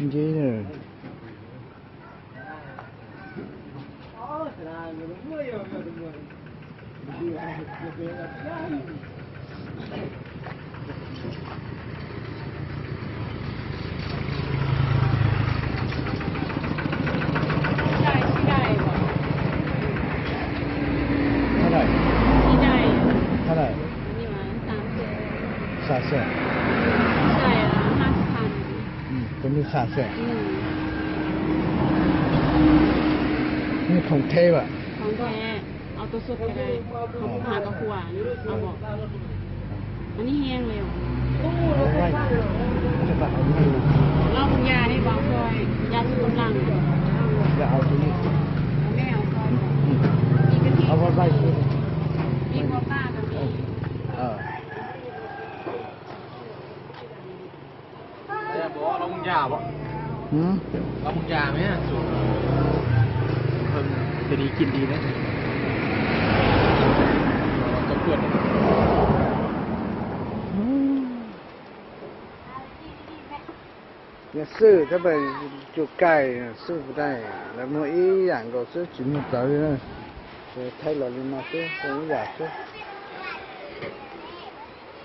Nceb. Tab lawm, tab lawm, xav xwb. Tus nws xav xwb. Nws khoom theb vas. Yog xwb tab pais cua kaij xwb puas tau, lawv muag ib yam nkaus xwb tsis muag plawv li na. Thaij los li no xwb, ib yam xwb.